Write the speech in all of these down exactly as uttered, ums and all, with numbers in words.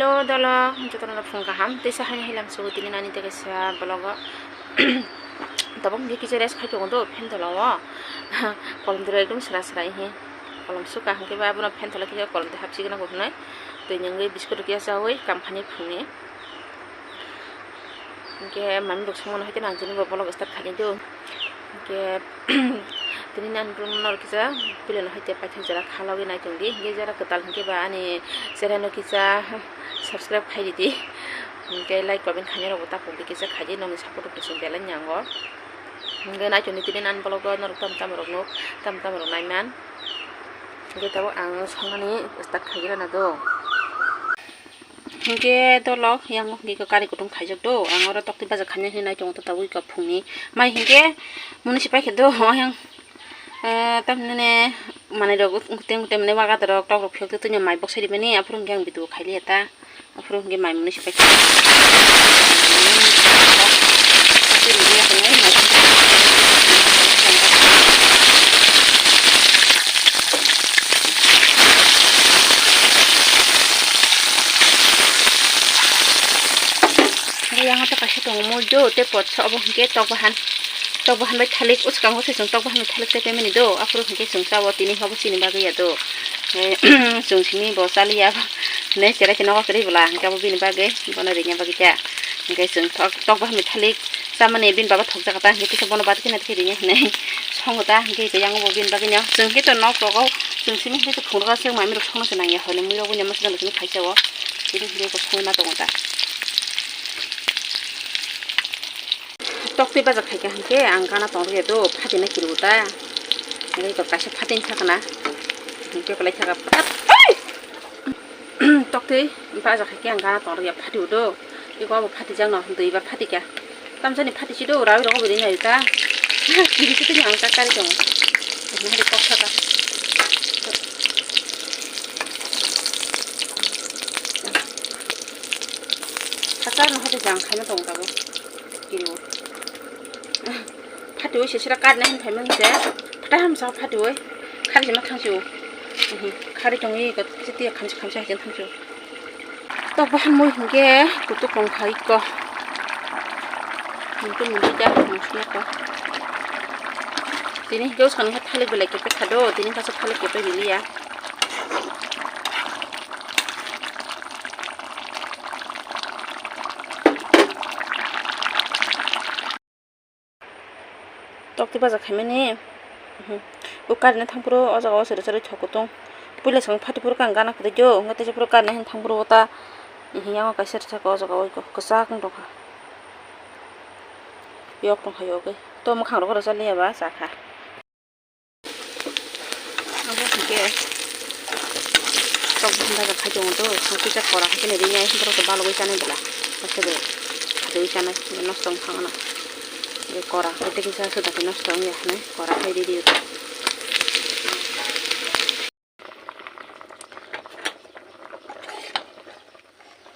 Hello dolo, jotono phung kaham. Teisa haino hilam sugu tini nani tei kaisa vlog o. Tabuk hwnkhe kisa rest khai tongo do, fan tolao. Kolom doro ekdom sra sra hi. Kolom suka hwnkhe ba abono fan tola kisa kolom tei hapsi gana bo hwnwi. Twi nwngwi biscuit rok ya chawi kam khani phungni. Hwnkhe mami rok songmani hai kheno ang tini bo vlog start khainai do. Hwnkhe tini nani room no kisa pillow no hai paithak jora khalogwi nai tongdi. Hwnkhe jora kwtal hwnkhe ba ani chera no kisa subscribe khai ridi. Hwnkhe like comment khainai rok bo ta pokdi kisa khaidi nokni support rok kisa belai ni ango. Hwnkhe nai tongdi tini nani vlog o norok tamo tamo rok nuk tamo tamo rok naiman. Hwnkhe tabuk ang songmani start khaigwlano do. Hwnkhe dolok yang hwnkhe kari kutung khaijak do. Ang oro tokti baja khaina hinwi nai tongo tabuk phungni. Mai hwnkhe muni se paikhe do yang, eh, tamni manwi rok teng teng mani waga rok tok rok phiyok twi mai bok sai rwmani aphuru hwnkhe ang video khailiya ta. Aphuru hwnkhe mai muni se paikhe. Yang to kaisa tongo mui do tei pot sa obo hwnkhe tok bahan, tok bahan bai thalik uskango se chwng tok bahan bai thalik tei pemani do aphuru hwnkhe chwng chao tini habo chini bagwi ya do. Chwng simi bo chaliya ne cherai khe nogo kwrwi bwla hwnkhe abo bini bagwi bono ringya bagwi khe hwnkhe chwng tok tok bahan bai thalik. Chamani bini baba thokjak ta hwnkhe tisa bono bati kheno tisa ringya hinwi songo ta hwnkhe yang bo bini bagwino chwng khe to nok rogo chwng simi hwnkhe to phunukha chwng mami rok songno se nangya hwnwi mui rok buino masa jani simi khaisa o tini hwnkhe to songwi ma tongo ta. Tok twi bajak khaikha hwnkhe ang gana tong rwya do phatina kiribo ta hwnkhe to kaisa phatin sakana hwnkhe belai thaka. Toktwi baja khai khe ang gana tong rwya phati udo. Eko abo phati jakno duibar phati kha. Tamsani phati si do rawi rogo bwrwi nai ta. Kiri khe tini ang ta kari tongo. Nahari kok saka. Hachar no hati jang khaina tongo tabuk. Kiri o. Phatiwi se sira karne hin phaimani se. Phata hamsa phatiwi. Khari jema thangsi o. Khari tongwi ko siti khamsi khamsi hajen thangsi o. Tok bahan mui hingke kutuk tong khai ko. Mungkin mungkin dah mungkin ko. Tini hingke uskang ha thalik belai ke kha do. Tini kasa thalik ke to ya. Tokti baja khaimani. Mhm. O karina thangphuru o jaga o sari sari thok kutung. Puila swng phati phuru kang gana kwtwi jo, wngkha teisa phuru karina hin thangphuru o ta, mhm, yango kaisa saka o jaga o kwchak wng tongkha. Yok tongkha yogwi. To mwkhang rok rwchar liya ba chakha. Abo hwnkhe tok buphang dajak khai tongo to, hwnkhe kisa kora hai kheno rinai, borok to balugwi chanai bwla, haste bai khatwi chanai, nosto wng thangmano. Kora hai tei kisa suda khe nosto wngya hinwi kora hai ridi.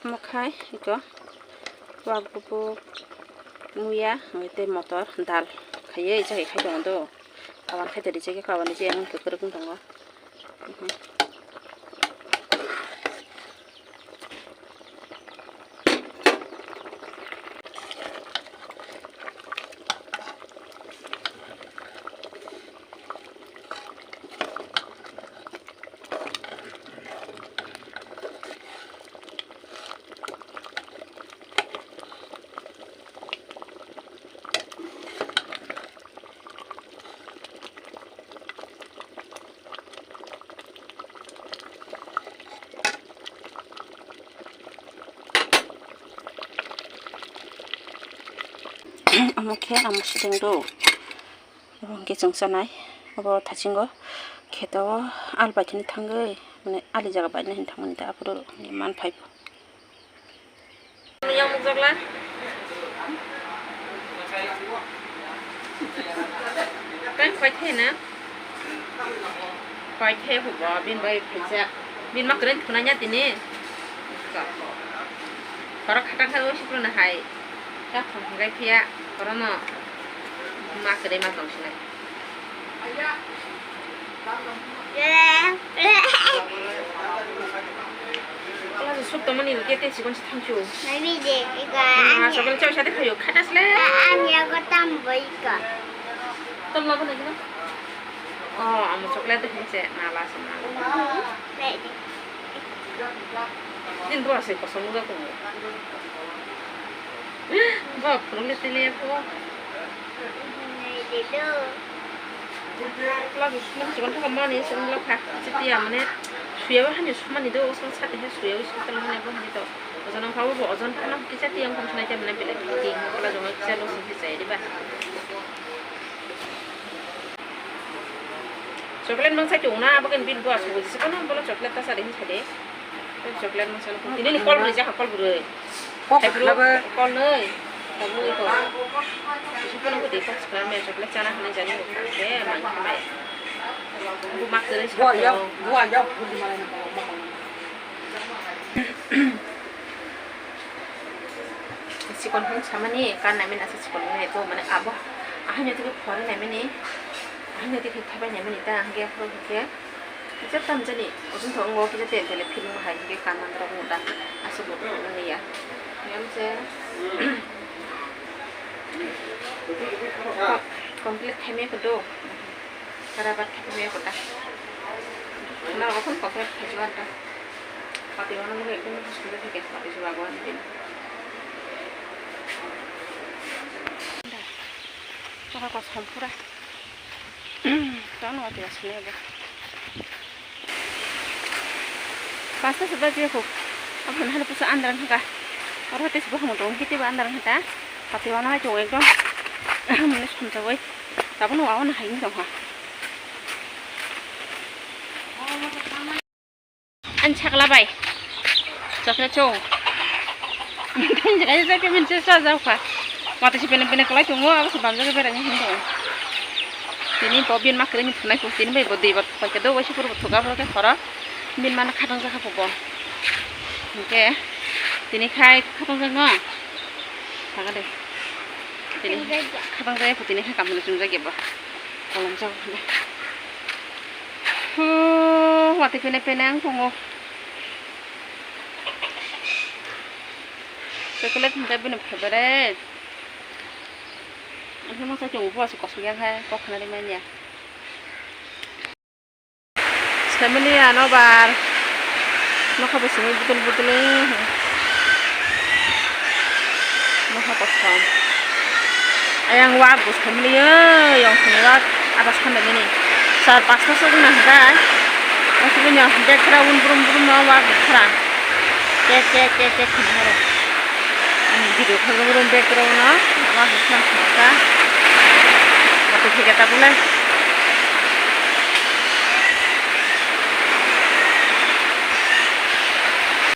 Omo khai eko wak bubuk, muya, hwnkhe tei motor, dal khaiwi chai khai tongo do. Kawan khai tei rijak khe kawan rijak wng kwrwng tongo. Omo khe ang swtwng do. Obo hwnkhe chwng chanai. Obo thasingo kheto o al bai thani thangwi, mane ali jaga bai nai thangmani ta aphuru man phai. Yang mukjagla. Kan koi the na? Koi the hubo, bin bai khaijak. Bin ma kwrwi thunanya tini. Khorok khatang khai o sipro na hai. Ya khong hwnkhe phiya, khorono ma kwrwi ma tong sinai. Wala je suk tongmani hwnkhe tei chikon se thangsu. Naiwi je, iko. Hmm, ani. Asok le chawisa de khayo, khatas le. A-, ani ago tam bo iko. Tam labo nai gino. Oh, amo chocolate de hinse, nala se nala. Hmm, nai de. Din bo ase kosong ga ko. Ba, phurung le tele ko. Nai de do. Lagu sumani sigon thangkha mani sini lokha. Chitiya mane suyaba hani sumani do, osong sati he suyawi sumani hani bo hani to. Ojon ang khawo bo ojon phano kisa tiyang phano sunai te mane belai ting. Kala jongoi kisa lo sing kisa edi ba. Chocolate mang sai tong na, abo kan bil bo asu. Sikono bolo chocolate ta sari hin sade. Chocolate masa no. Ini ni kol beri jaha kol beri. Kok Hai bro, kol nei. Kamu iko. Isi pun aku di pas kami chocolate chana kena jadi. Eh, main kami. Aku mak dari Gua ya, gua ya, aku di mana ni? Sikon hwn samani kan nami nasa sikon hwn to mane abo ahani tike phore nami ni ahani tike thabai nami ni ta hingke aphuru hingke. Kisa tamjani, ojong tongo, kisa tel tel film hai, hingke kanan rok muda, aswk bo tongmani ya. Yamse, complete khaimaya kodo, karabat khaimaya koda. Na rok complete khaijua da. Pati wana nunggu ekdom sundor theke, pati jua gua nunggu. Tora kosom pura. Tano wati asli abo. Pasta se baje ko. Abo hana pusa andar haka. Oro te se bo hamu dong kiti ba andar hata. Pati wana hai tong ekdom. Mane sumsa bai. Tabuk no awan hai ni tong ha. Ani sakla bai. Chocolate chong. Tini jaga jaga min se sa jauka. Mata si pene pene kelai tongo, abo se bamjaga berai ni hin tongo. Tini to bin ma kere ni phunai ko, tini bai bo dui bar pai ke do, wai si puro bo thoga bo ke khoro. Bin mana khatang jaga ko bo. Hingke tini khai khatang jaga no. Saga de. Tini khatang jaga ko tini khai kam chum jaga bo. Kolom jaga. Huh, wati pene pene ang tongo. Chocolate hingke bini favorite. Ang khe masa chungo buwa se kosok yang hai kok khna rimani ya. Family ano bar. Nokha bo simi budul budul. Nokha kosom. Ayang wak bo family o, yang sini wak ada sana nini. Sar pasta sogna hingka. Asli ni background brum brum no wak bo khara. Kek kek kek kek khana haro. Ani video khagrum background no wak bo khara khana ka. Atu thik eta bole.